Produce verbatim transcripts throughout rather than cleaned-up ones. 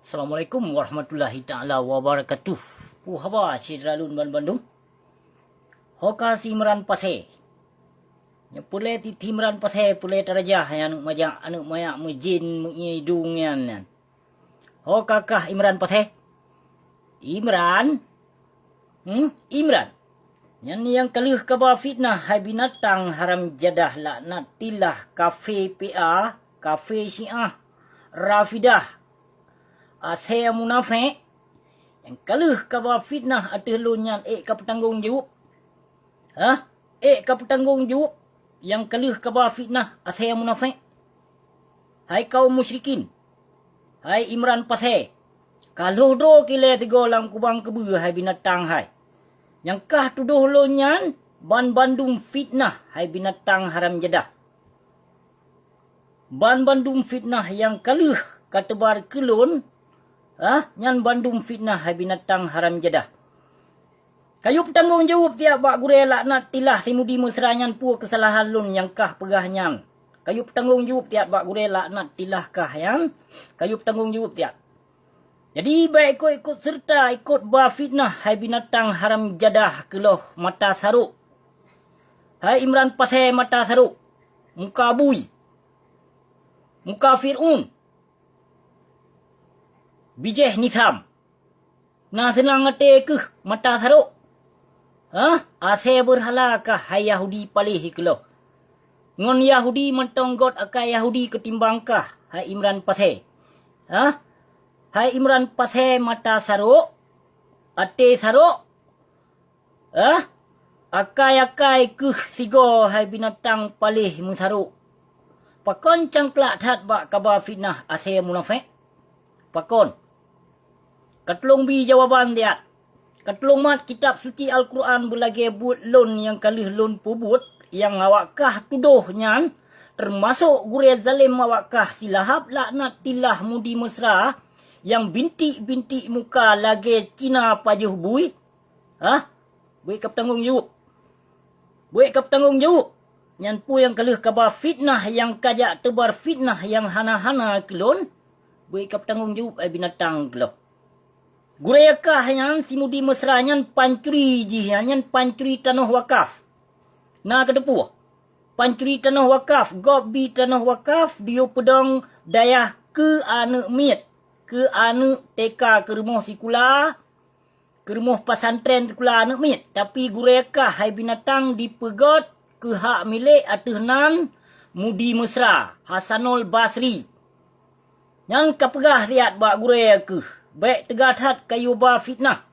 Assalamualaikum warahmatullahi taala wabarakatuh. Peue haba syedara lôn banmandum? Ho ka si Imran Pasè. Nyoe peureulèe tiep-tiep Imran Pasè, peureulèe tarajah nyan aneuk majak, aneuk manyak meujin, meuié idong nyan, nyan. Ho ka kah Imran Pasè? Imran? Hmm? Imran? Nyan nyang ka lheueh kaba fitnah, hai binatang haram jadah, laknatillah, kafé P A, kafé Syiah, Rafidah, asèe munafék, nyang ka lheueh kaba fitnah ateueh lôn nyan, ék ka peutanggong jaweueb? Hah? Ék ka peutanggong jaweueb nyang ka lheueh kaba fitnah asèe munafék? Hai kaum musyrikin, hai Imran Pasè, ka lheueh droe kilée sigoe lam kubang keubeue, hai binatang hai, nyang kah tudoh lôn nyan banmandum fitnah, hai binatang haram jadah. Banmandum fitnah nyang ka lheueh ka teubar keu lôn, ah, nyan bandum fitnah, hai binatang haram jadah. Kayue peutanggong jaweueb siat bak gurèe, laknatillah, si Mudi Mesra nyan, peue keusalahan lôn nyang kah peugah nyan. Kayue peutanggong jaweueb siat bak gurèe, laknatillah kah nyan. Kayue peutanggong jaweueb siat. Jadi, bèk ikot-ikot seureuta ikot ba fitnah, hai binatang haram jadah, keuloh mata sarok. Hai Imran Pasè mata sarok, muka bui, muka Fir'aun, bijèh nisam. Na seunang até keuh mata sarok. Hah? Asèe beurhala kah, hai Yahudi paléh keuloh. Ngon Yahudi mantong gèt akai Yahudi keutimbang kah, hai Imran Pasè. Hah? Hai Imran Pasè mata sarok, até sarok, Eh? Akai-akai keuh sigoe, hai binatang paléh meusarok. Pakon cangklak that bak kaba fitnah asèe munafék? Pakon? Katulông bi jawaban siat. Katulông mat Kitab Suci Al-Quran beulagèe buet lôn nyang ka lheueh lôn peubuet, nyang awak kah tudoh nyan, teumasok gurèe zalém awak kah si Lahab, laknatillah, Mudi Mesra, nyang bintik-bintik muka lagèe Cina pajoh bui. Hah? Bèk ka peutanggong jaweueb. Bèk ka peutanggong jaweueb. Nyan peue nyang ka lheueh kaba fitnah, nyang ka jak teubar fitnah nyang hana-hana keu lôn. Bèk ka peutanggong jaweueb, hai binatang keuloh. Gurèe kah nyan, si Mudi Mesra nyan, pancuri jih nyan, nyan pancuri tanoh wakaf. Na kateupeue? Pancuri tanoh wakaf, gop bi tanoh wakaf, diyue peudong dayah keu aneuk miet, keu aneuk T K, keu rumoh sikula, keu rumoh pesantren sikula aneuk miet, tapi gurèe kah, hai binatang, dipeugöt keu hak milék ateueh nan Mudi Mesra, Hasanul Basri. Nyan ka peugah siat bak gurèe keuh, bèk teuga that kayue ba fitnah.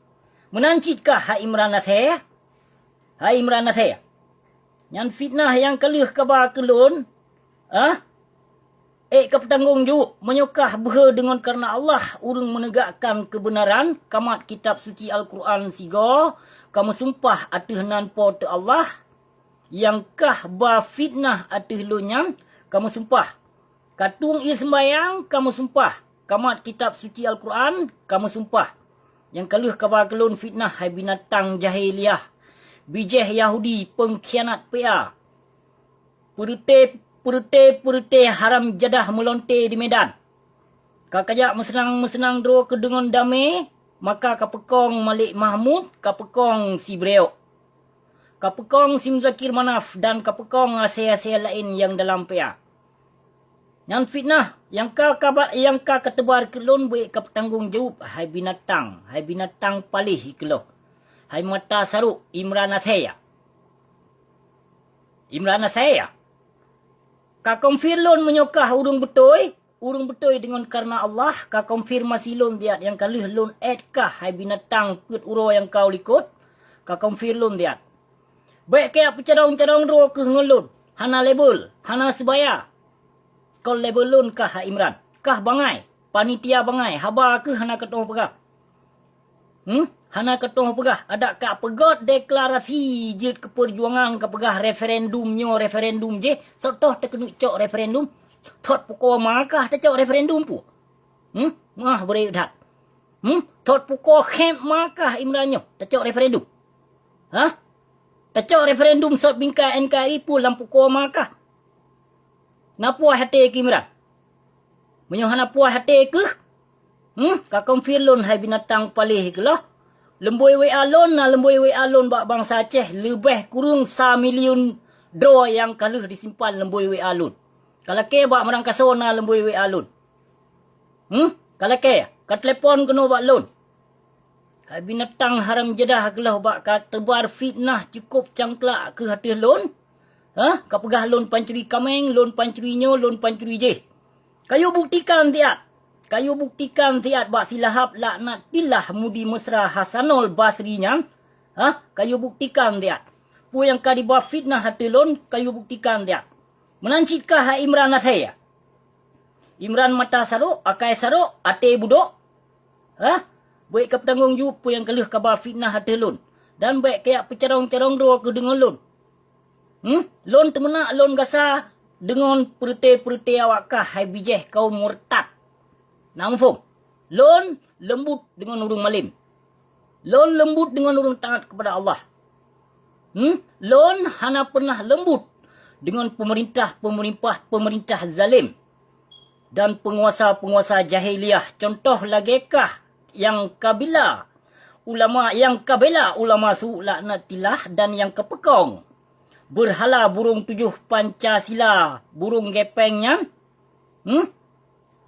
Meunan cit kah, hai Imran Nasèh? Hai Imran Nasèh, nyan fitnah nyang ka lheueh kaba keu lôn, ah? Ék ka peutanggong jaweueb, meunyoe kah beuhe deungon kareuna Allah ureuëng meunegakkan keubeunaran, ka mat Kitab Suci Al-Quran sigoe, ka meusumpah ateueh nan Po teu Allah, nyang kah ba fitnah ateueh lôn nyan, ka meusumpah. Ka tueng ié seumbahyang, ka meusumpah. Ka mat Kitab Suci Al-Quran, ka meusumpah. Nyang ka lheueh kaba keu lôn fitnah, hai binatang jahiliah, bijèh Yahudi, peungkhianat P A. Peureuté-peureuté, peureuté haram jadah meulonté di Medan. Ka kajak meuseunang-meuseunang droe keudeungon damé, maka ka peukong Malik Mahmud, ka peukong si Breuk, ka peukong si Muzakir Manaf, dan ka peukong asèe-asèe laén nyang dalam P A. Nyan fitnah nyang ka, ka ba-, nyang ka kateubar keu lôn, bèk ka peutanggong jaweueb, hai binatang, hai binatang paléh keuloh, hai mata sarok, Imran Nasèh. Imran Nasèh, ka confirm lôn meunyoe kah ureuëng beutôi, ureuëng beutôi deungon kareuna Allah, ka konfirmasi lôn siat nyang ka lheueh lôn èt kah, hai binatang peuet uroe nyang ka u likot, ka confirm lôn siat. Bèk kajak peucadong-cadong droe keuh ngon lôn, hana label, hana seubaya. Kon label lôn kah, hai Imran, kah bangai, panitia bangai, haba keuh hana katoh peugah. Hmm? Hana katoh peugah, adak ka peugöt deklarasi jeuet keu peujuangan, ka peugah referendum nyoe, referendum jéh, soe toh takeuneuk cok referendum? Thot pukoe ma kah tacok referendum peue? Hmm? Meuah beureukat that. Hmm? Thot pukoe khép ma kah Imran nyoe tacok referendum? Hah? Tacok referendum sot bingkai N K R I peue lam pukoe ma kah? Na puas até keu Imran? Meunyoe hana puas até keuh, Hmm? Ka confirm lôn hai binatang paléh keuloh. Leumbôi W A lôn na leumbôi W A lôn bak bansa Aceh leubeh kureueng sa miliun droe nyang ka lheueh disimpan leumbôi W A lôn. Ka lakée bak meurangkasoe na leumbôi W A lôn. Hmm? Ka lakée, ka telepon keunoe bak lôn. Hai binatang haram jadah keuloh bak ka teubar fitnah cukôp cangklak keu ateueh lôn. Hah? Ka peugah lôn pancuri kaméng, lôn pancuri nyoe, lôn pancuri jéh. Kayue buktikan siat. Kayue buktikan siat bak si Lahab laknatillah Mudi Mesra Hasanul Basri nyan. Hah? Kayue buktikan siat. Peue nyang ka diba fitnah ateueh lôn, kayue buktikan siat. Meunan cit kah hai Imran Nasir. Imran mata sarok, akai sarok, até budok. Hah? Bék ka peutanggong jaweueb peue nyang ka lheueh kaba fitnah ateueh lôn, dan bék kajak peucarông-carông droe keuh deungon lôn. Hmm? Lôn teumeunak lôn gasa deungon peureuté-peureuté awak kah hai bijéh kaum murtad. Na muphom? Lôn leumbut deungon ureuëng malém. Lôn leumbut deungon ureuëng taát keupada Allah. Hmm? Lôn hana peunah leumbut deungon peumeurintah-peumeurintah zalém dan peunguasa-peunguasa jahiliah, cuntoh lagée kah nyang kabila ulama, nyang kabela ulama su laknatillah dan nyang kapeukong beurhala burông tujoh Pancasila, burông gépéng nyan. Hmm?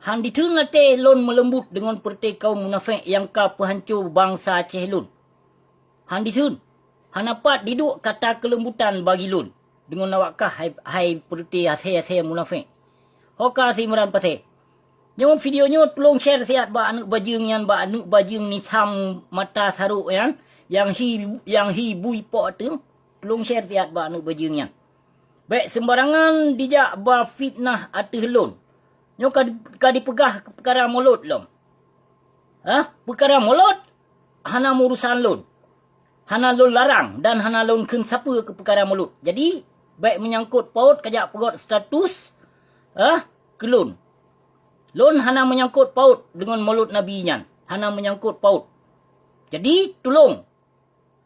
Han ditheun até lôn meuleumbut deungon peureuté kaum munafék nyang ka peuhanco bansa Aceh lôn. Han ditheun. Hana pat diduek kata keuleumbuttan bagi lôn deungon awak kah hai, hai peureuté asée-asée munafék. Ho ka si Imran Pasé. Nyoe video nyoe tulông share siat bak aneuëk bajeueng nyan, bak aneuëk bajeueng nisam mata sarok nyan, nyang hi, nyang hi bui pok teueng. Tulông share siat bak aneuëk bajeueng nyan. Bék seumbarangan dijak ba fitnah ateueh lôn. Nyoe ka, ka dipeugah peukara mulod lom. Hah? Peukara mulod hana meurusan lôn. Hana lôn larang dan hana lôn kheun sapeue keu peukara mulod. Jadi, bék meunyangkot paut kajak peugét status, hah, keu lôn. Lôn hana meunyangkot paut deungon mulod Nabi nyan. Hana meunyangkot paut. Jadi, tulông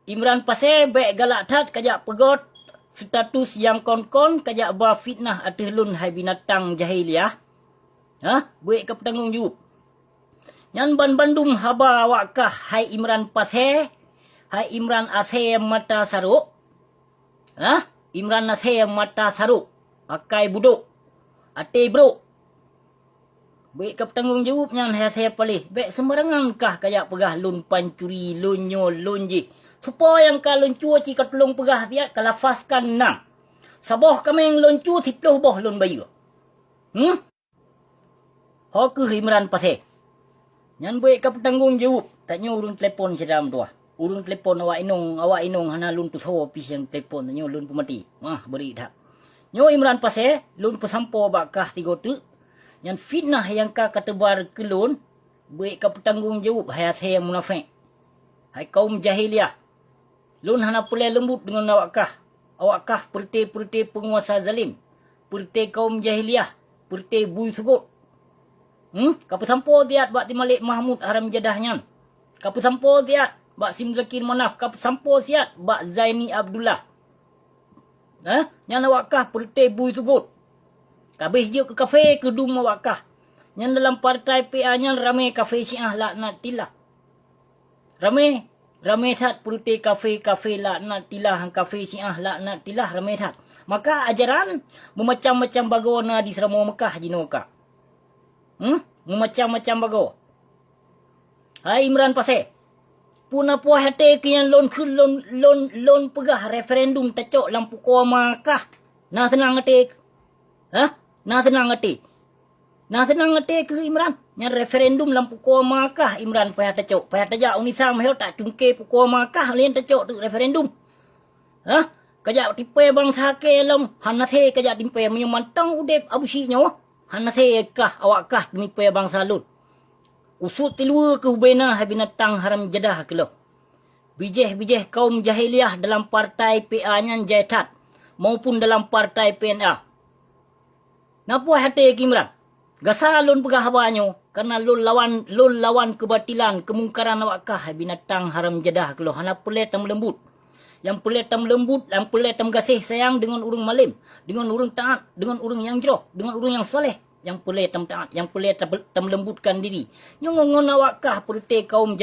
Imran Pasé bék galak that kajak peugét status nyang kon-kon kajak ba fitnah ateueh lôn hai binatang jahiliah. Hah? Bék ka peutanggong jaweueb. Nyan banbandum haba awak kah hai Imran Pasé, hai Imran Asée mata sarok. Hah? Imran Asée mata sarok, akai budok, até brok. Bék ka peutanggong jaweueb nyan hai asée paléh. Bék seumbarangan kah kajak peugah lôn pancuri, lôn nyoe, lôn jéh. Soe po nyang ka lôn cue ci ka tulông peugah siat ka lafazkan nam. Saboh kaméng lôn cue siplôh boh lôn bayeue. Hmm? Ho keuh Imran Pasé. Nyan bék ka peutanggong jaweueb. Tanyoe ureuëng telepon syedara meutuwah. Ureuëng telepon awak inong, awak inong hana lôn tusoe pih nyang telepon tanyoe lôn peumaté. Mah bri that. Nyoe Imran Pasé, lôn peusampoe bak kah sigoe teuk. Nyan fitnah nyang ka kateubar keu lôn, bék ka peutanggong jaweueb hai asée munafék. Hai kaum jahiliah. Lôn hana peureulée leumbut deungon awak kah. Awak kah peureuté-peureuté peunguasa zalém, peureuté kaum jahiliah, peureuté bui seugot. Hmm? Ka peusampoe siat bak si Malik Mahmud haram jadah nyan. Ka peusampoe siat bak si Muzakir Manaf, ka peusampoe siat bak Zaini Abdullah. Hah? Nyan awak kah peureuté bui seugot. Ka abéh jeuet keu kafé keu dum awak kah. Nyan dalam partai P A nyan ramé kafé Syiah laknatillah. Ramé, ramé that peureuté kafé-kafé laknatillah, kafé Syiah laknatillah ramé that. Maka ajaran meumacam-macam bagoe na di Seuramoe Meukah jinoe ka. Hmm? Meumacam-macam bagoe. Hai Imran Pasé, peue na puih até keu nyan lôn kheun lôn, lôn, lôn peugah referendum tacok lam pukoe ma kah? Na seunang até keuh? Hah? Na seunang até? Na seunang até keuh Imran? Nyan referendum lam pukoe ma kah Imran payah tacok? Payah tajak u Nisa meuhôi tacungké pukoe ma kah lé nyan tacok teuk referendum? Hah? Kajak tipée bansa kée lom, hana sé kajak tipée meunyoe mantong udeb Abusyik nyoe, hana sé kah awak kah teumipée bansa lôn. Usut tiluweue keuh bubena hai binatang haram jadah keuloh. Bijéh-bijéh kaum jahiliah dalam partai P A nyan jai that, maupun dalam partai P N A. Na puih até keu Imran? Gasa lôn peugah haba nyoe, kareuna lôn lawan, lôn lawan keubatilan, keumungkaran awak kah hai binatang haram jadah keuloh hana peureulée tameuleumbut. Nyang peureulée tameuleumbut, nyang peureulée tameugaséh sayang deungon ureuëng malém, deungon ureuëng taát, deungon ureuëng nyang jroh, deungon ureuëng nyang saleh. nyang peureulée tameutat, nyang peureulée tabe-, tameuleumbutkan diri. Nyoe ngon awak kah peureuté kaum